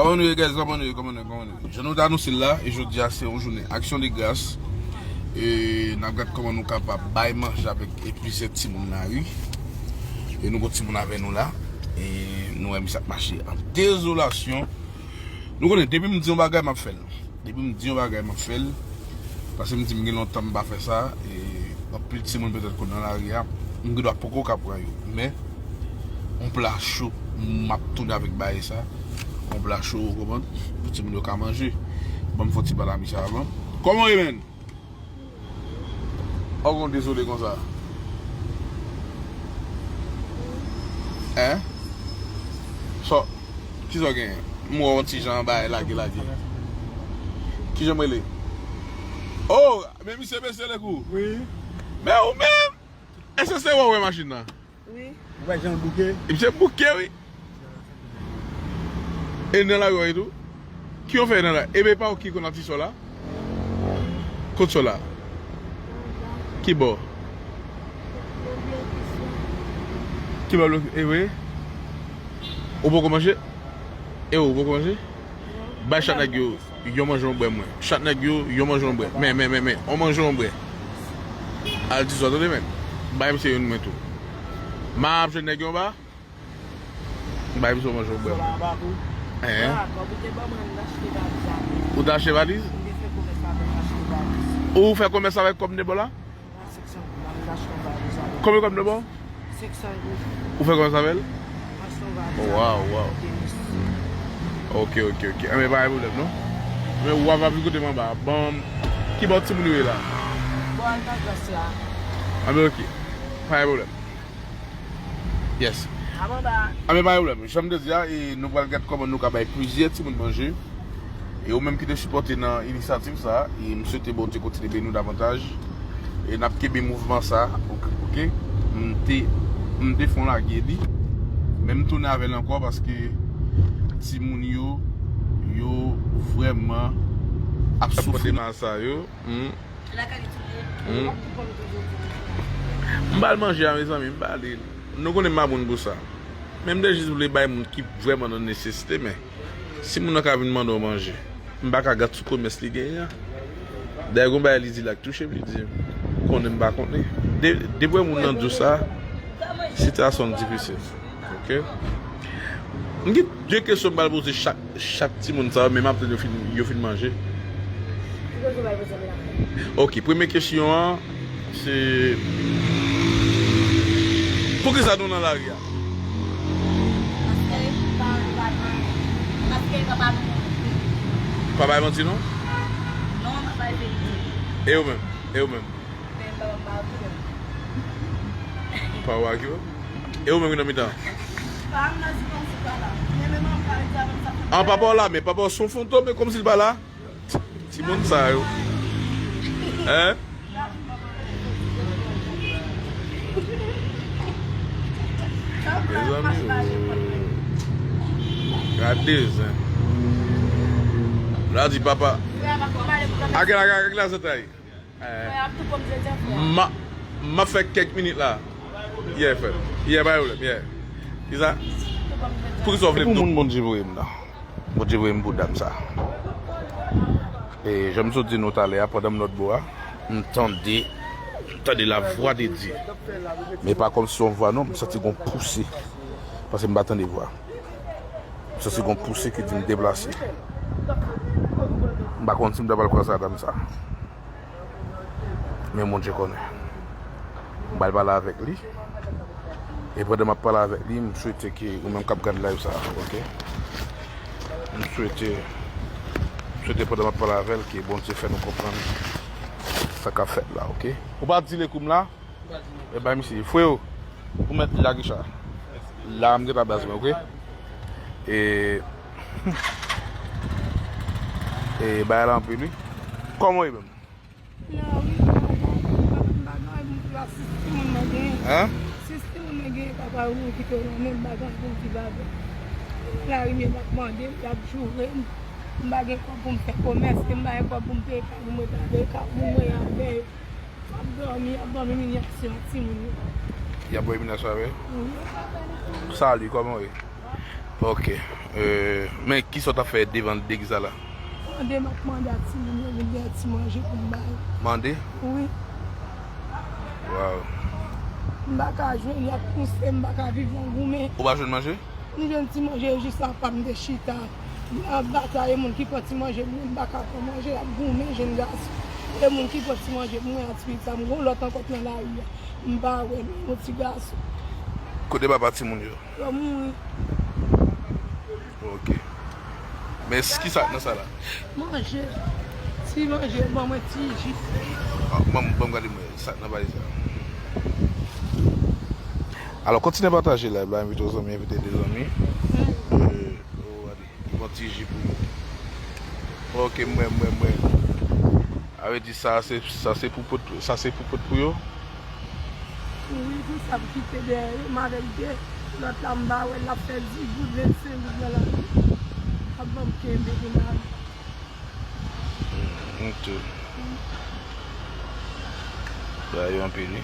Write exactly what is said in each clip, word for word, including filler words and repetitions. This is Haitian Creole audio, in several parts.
Kòman nou ye, guys? Kòman nou ye? Kòman nou ye? Kòman nou ye? Jan nou te anonse l la, e jodi a se yon jounen aksyon de gras. E n ap gad kòman nou kapab bay manje avèk e plizyè timoun lari. E nou gon timoun avè nou la. E nou wè misye ap mache an dezolasyon. Nou konnen, depi m di yon bagay, m ap fè l. Depi m di yon bagay, m ap fè l. Paske m di m gen lontan m pa fè sa. E anpil timoun petèt konn nan lari a. M gen dwa poko ka pran yo. Men, yon pla cho, m ap tounen avèk bagay sa. Yon pla cho, ou konprann? Pou timoun yo ka manje. Ban m fè yon ti pale a misye avan. Kòman w ye, menn? Ou gon dezole konsa? Hein? So, kisa w genyen? M wè w yon ti jan anba lage lage. Kijan m rele? Oh, men misye bese lèk ou. Wi. Men ou menm? Èske se wè w wè machin nan? Wi. Ou wè jan l bouke? Misye bouke, wi. E nan lari w tou? Ki w fè nan la? Ebe pa w ki konn ap ti sò la? Kot sò la? Ki bò? Ki bò? E wi. Ou poko manje? E ou poko manje? Bay chat nèg yo yon manje yon bwè mwen. Chat nèg yo yon manje yon bwè. Men, men, men, men. Yon manje yon bwè. Al di sò tande men. Bay misye youn mwen tou. M ap jwenn nèg yo anba. Bay misye yon manje yon bwè mwen. Hein? Ou te achte valiz? Ou fè komès avèk kòb de bò la? Konbyen kòb de bò? Ou fè kòb avè l? Waw, waw. Ok, ok, ok. Anben, pa gen pwoblèm, non. Men w ap vin kote m anba. Bon, ki bò timoun yo ye la? Anben, ok. Pa gen pwoblèm. Yes. Anben, pa gen pwoblèm. Jan m te di a, e nou pral gad kòman nou ka bay plizyè timoun manje. E ou menm ki te sipòte nan inisyativ sa a, e m swete Bondye kontinye beni w davantaj. E n ap kenbe mouvman sa a, ok, ok? M te, m te fè yon lage li, men m tounen avè l ankò paske timoun yo, yo vrèman ap soufri nan sa yo. Hmm. Hmm. M ba l manje a, mezanmi, m ba li l. Nou konnen m pa moun pou sa. Men m te jis vle bay moun ki vrèman nan nesesite, men si moun nan ka vin mande w manje, m pa ka gad sou komès li genyen an. Dayè, gon bagay li di la k touche m, li di m, konnen m pa konnen. De, depi w wè moun nan di w sa, sitiyasyon an difisil. Ok? M gen de kesyon m pral poze chak, chak timoun sa yo, men m ap tann yo fin, yo fin manje. Ok, premye kesyon an, se, poukisa nou nan lari a? Paske pa, pa, paske papa nou. Pa bay manti non? Non, pa bay verite. E ou menm? E ou menm? Men papa m pa okipe m. Pa ou okipe w? E ou menm ki nan mitan? Papa m nan di kòmsi pa la. Men menm an pale di avè m sa fè. An, papa w la, men papa w se yon fantom, men kòmsi l pa la. Timoun sa yo. Hein? Mezanmi, oh. Gade zen. La di papa. Ake la, ake la, zantray. Eh, m a, m ap fè kèk minit la. Yeah, frè. Yeah, pa gen pwoblèm, yeah. Kisa? Poukisa w vle m tou? Pou moun Bondye voye m nan. Bondye voye m pou dam sa. E jan m sot di nou talè a, pandan m lòt bò a, m tande, m tande la voix de Dieu. Men pa kòmsi yon vwa non, m santi gon pouse. Paske m pa tande vwa. M santi gon pouse ki di m deplase. M pa konn si m ta pral kwè sa dam sa. Men Bondye konnen. M pral pale avèk li. E pandan m ap pale avèk li, m swete ke ou menm k ap gad live sa a, ok? M swete, m swete pandan m ap pale avè l, ke Bondye fè nou konprann sa k ap fèt la, ok? Ou pa di le kou m la? E bay misye, freo, ou mèt lage sa. La, m gentan baz mwen, ok? E, e, bagay la anpil, wi. Kòman w ye menm? La, wi, m pa gen anyen pou m fè, sis timoun mwen genyen. Hein? Sis timoun mwen genyen, papa yo mouri kite yo nan men m, m pa gen anyen pou m viv avè. Lari m ye, y ap mande m, y ap joure m. M pa gen kòb pou m fè komès, e m pa gen kòb pou m peye kay pou m rete avè, kay pou m rete avè yo. M ap dòmi, y ap ba m imilyasyon ak timoun yo. Y ap ba w imilyasyon avè? Wi. Salut, kòman w ye? Ok. Euh, men kisa w t ap fè devan legliz la la? Mande, m ap mande a timoun yo vin gen ti manje pou m bay. Mande? Wi. Waw. M pa ka jwenn, y ap pouse m, m pa ka viv nan goumen. Ou pa jwenn manje? M jwenn ti manje jis apa m te chita. M ap batay, e moun ki pran ti manje pou mwen, m pa ka pran manje, y ap goumen, jèn gason. E moun ki pran ti manje pou mwen, a ti pitit sa, m gon lòt ankò k nan lari a. M pa wè l, yon ti gason. Kote papa timoun yo? Yo mouri. Ok. Men s- ki sa k nan sa la? Manje. Ti manje, ban mwen ti ji. Ah, ban m, ban m gade mwen sa k nan valiz la. Alò, kontinye pataje live la, envite yon zanmi, envite de zanmi. Euh, oh, gade, yon ti ji pou yo. Ok, mwen, mwen, mwen. A vle di sa se, sa se pou pot, sa se pou pot pou yo? Wi, pou sa pou kite dèyè yo, m avèk de lòt la, m pa wè l, l ap fè dis goud, vennsenk goud nan lari. Ap ban m kenbe pou m ale. Mm, ok. Bagay yo anpil, wi.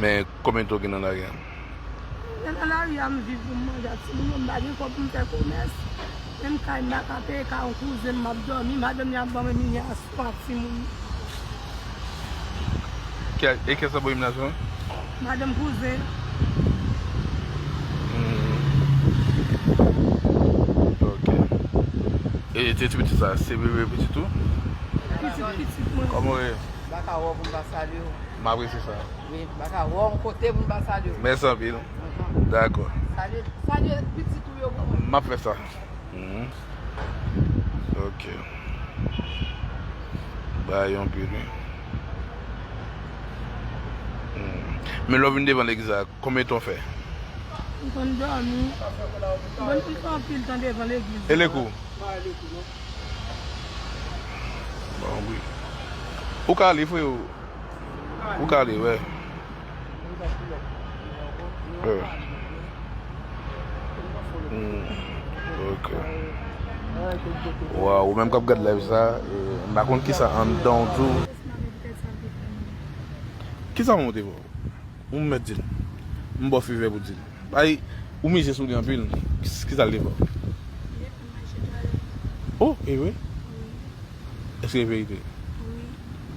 Men konbyen tan w gen nan lari a? Men nan lari a, m viv pou m manje ak timoun yo, m pa gen kòb pou m fè komès. Menm kay m pa ka peye, kay yon kouzen m, m ap dòmi. Madanm li ap ban mwen mini asou ak timoun. Kè, e kè sa ban w mini asou an? Madanm kouzen. Hmm. Ok. E, e ti pitit sa, se bebe pitit ou? Pitit, pitit mwen. Kòman w ye? M pa ka wè w pou m pa salye w. M apresye sa. Wi, m pa ka wè w yon kote pou m pa salye w. Mèsi anpil. Mhm. Dakò. Salye, salye pitit ou yo pou mwen. M ap fè sa. Mhm. Ok. Bagay yo anpil, wi. Mhm. Men lè w vin devan legliz la, konbyen tan w fè? M konn dòmi. M konn fè anpil tan devan legliz la. E lekou? Bon, wi. Ou ka ale, freo. Ou ka ale, wè. Wè. Hmm, ok. Waw, ou menm k ap gad live sa, eh, m pa konn kisa anndan w tou. Kisa w monte, bro? Ou mèt di l. M ba w favè pou di l. Bay, ou mize sou li anpil. Kisa l te fè w? Oh, e vre? Èske e verite? Wi.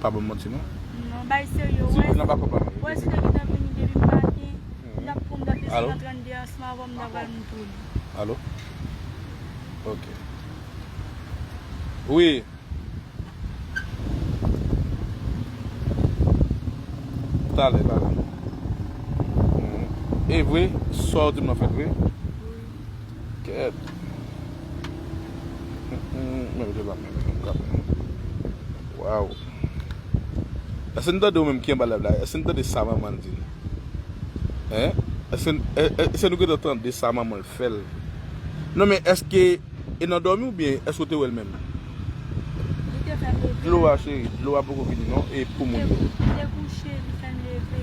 Pa ban m manti, non. Non, bay serye, si w vin anba kòb la, non. Wè, si te gentan vini depi maten, m t ap pran, m t ap desann nan trannde ansanm avè w, m t ap al montre w. Alo? Ok. Wi. Talè, talè. Hmm. E vre, sa w di m nan fèt vre? Wi. Kèt. Hmm, hmm, men mete la, men, men, men. Waw. Èske n tande ou menm ki anba live la? Èske n tande sa manman l di l? Hein? Èske, è-, è-, èske nou gentan tande sa manman l fè l? Non, men èske e nan dòmi oubyen èske w te wè l menm? Li te fè m leve. Dlo a, cheri, dlo a poko vini non, e pou moun yo. Li te, li te kouche, li fè m leve.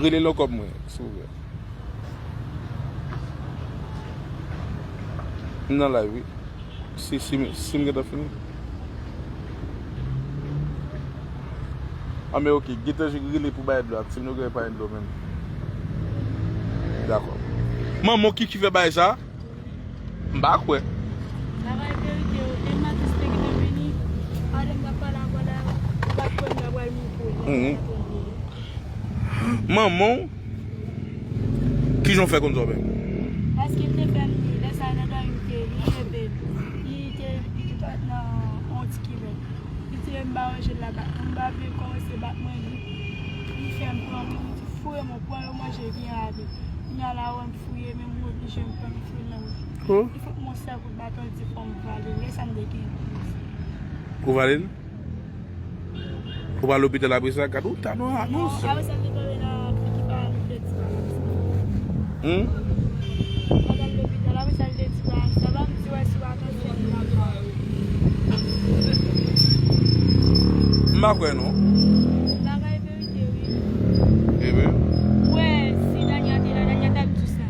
Rele l ankò pou mwen, silvouplè. M nan live, wi. Si, si, si m gentan fini. Ah, men ok, gentan jis rele pou bay dlo a. Ti moun yo gen pa dlo menm. Dakò. Manman w ki, ki fè bagay sa? M pa kwè. Bagay verite yo, e matis te gentan vini. Pandan m t ap pale avè w la, ou pa t kwè m ta pral mikwo, lè m t ap pale. Manman w, kijan w fè konn sa w menm? Paske m te fè m li, lè sa a nan dòmi m te, li leve, li te, li te nan yon ti kilòt. Li te, m pa ranje l la, bat mwen, m pa vle kòmanse bat mwen, li, li fè m pran, li di, "Foure m, pran yon manje, vin ale." Kounye a la, wè m fouye, men m oblije m pran, m fouye l nan wout. Oh. Li fout m yon sèl kout baton, li di, "Fò m vale." Lè sa a m te gen douz. Ou vale l? Ou pa lopital apre sa, gad ou ta nan anons. Non, apre sa, m te tonbe nan fi ki pa annik de ti bagay sa. Hmm? M pa t al lopital, apre sa, l te di bagay sa, pa m di wè si w a kansè ki la pran. M pa kwè non. Bagay verite, wi. E vre? Ou wè, si Dania te la, Dania t ap di w sa.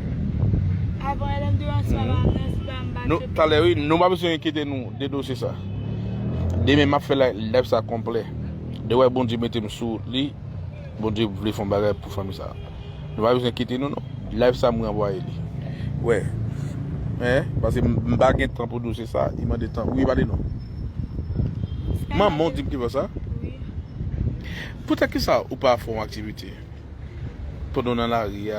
Avan L M de ansanm avè m nan, si pa m pa Nou, talè, wi, nou pa bezwen enkyete nou de dosye sa. Demen, m ap fè la, live sa konplè. Depi Bondye mete m sou li, Bondye vle fè yon bagay pou fanmi sa. Nou pa bezwen enkyete nou, non. Live sa, m ranvwaye li. Wè. Hein? Paske m, m pa gen tan pou nou, se sa. Li mande tan. Wi, pale non. Manman w di m ki fè sa? Wi. Poutèt ki sa ou pa fè yon aktivite? Pandan w nan lari a,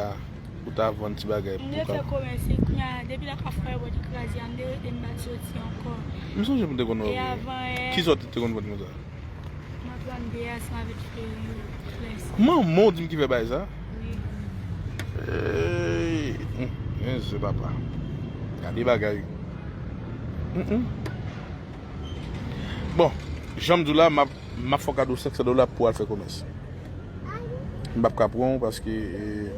ou ta vann ti bagay pou ka. M te fè komès, e kounye a, depi lè kafou yo bò di kraze a, m te rete, m pa t soti ankò. M sonje m te konn wè w. E avan yè. Kisa w te, te konn vann konsa? M ap vann de a san avèk feri yo, klèsi. Manman w di m ki fè bagay sa? Wi. Ey, hum, Jezi papa. Gade bagay. Hum, hum. Bon, jan m di w la, m ap, m ap fè w kado senk san dola pou w al fè komès. M p ap ka pran w paske, eh,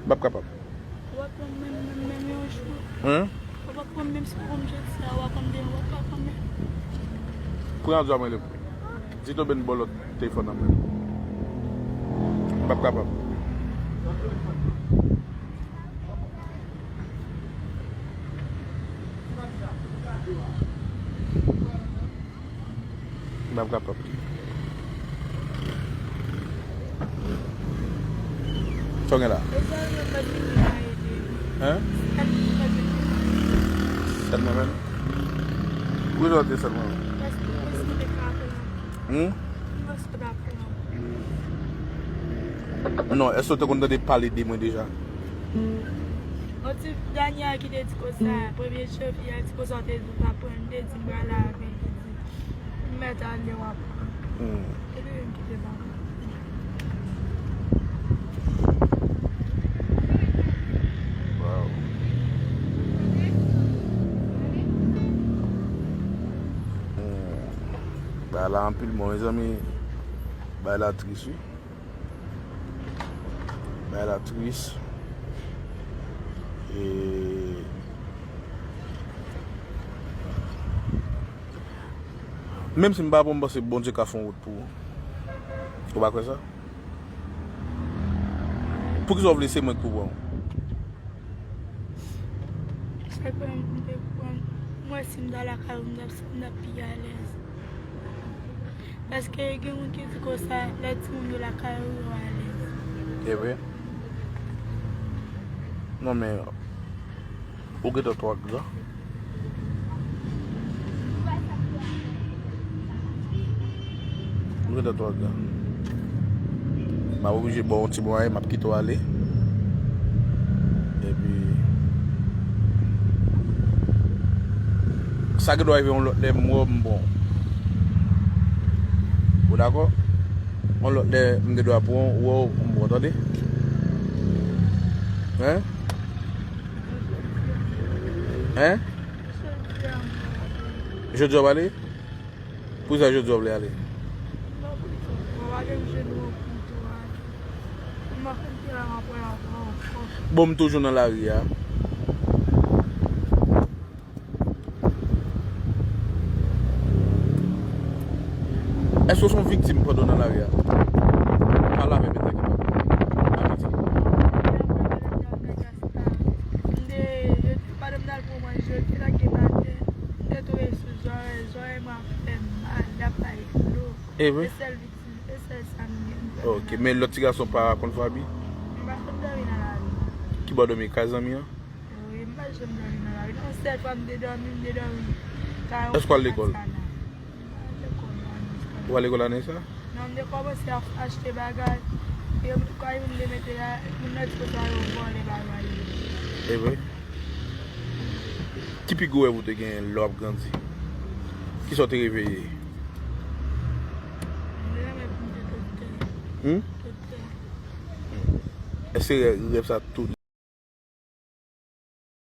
m p ap kapab. Ou pa pran menm, menm, menm yon jou. Hein? Ou pa pran menm si w pran jodi sa, ou pa pran demen, ou pa pran menm. Pran radyo a mwen, Lem. Di Doben bò lòt telefòn nan mwen. M p ap kapab. M p ap kapab. Sa w gen la? Hein? Sèl mwen menm? Poukisa w di sèl mwen menm? Hmm? Non, èske w te konn tande pale de mwen deja? Yon ti Daniel ki te di konsa, premye chofè a di konsa, w te di w pa pran, m te di m pral avè l, li di, m mèt ale, w ap pran. Hmm. Epi m kite papa. Wow. Hmm. Bagay la anpil bon, mezanmi. Bagay la tris, wi. Bagay la tris. E menm si m pa bon, m panse Bondye ka fè yon wout pou ou. Ou pa kwè sa? Poukisa w vle se mwen k pou pran w? Sa k fè m te pran, m wè si m ta lakay ou, m t ap, m t ap pi alèz. Paske gen moun ki di konsa, lè timoun yo lakay ou, yo alèz. E vre? Non, men, ou gentan twò gran. Ou gentan twò gran. M ap oblije ba w yon ti mwayen, m ap kite w ale. Epi, sa gen dwa rive yon lòt lè, m wè w, m bon. Ou dakò? Yon lòt lè, m gen dwa pran w, wè w, m bon, tande? Hein? Hein? Jodi a w ale? Poukisa jodi a w vle ale? Bon, m toujou nan lari a. Èske w se yon viktim pandan w nan lari a? Pale avè m, nèg la ki pa bon. Pale di. M te, yo te, pandan m t al pran manje, yo te lage m atè. M te tonbe sou zòrèy, zòrèy mwen ap fè m mal, l ap bay dlo. E vre? Se sèl viktim, se sèl sa m gen. Ok, men lòt ti gason pa konn Faby? M pa konn dòmi nan lari. Ki bò w dòmi? Kay zanmi an? Wi, m pa janm dòmi nan lari. Non, sèl fwa m te dòmi, m te dòmi kay yon. Èske w al lekòl? Ou al lekòl ane sa? Non, m te kòmanse ap achte bagay. E kay moun te mete la, moun nan ti kote yo vòlè bagay yo. E vre? Ki pi gwo rèv ou te genyen lè w ap grandi? Kisa w te reve ye? M te renmen pou m te doktè. Hmm? Doktè. Èske rè-, rèv sa tou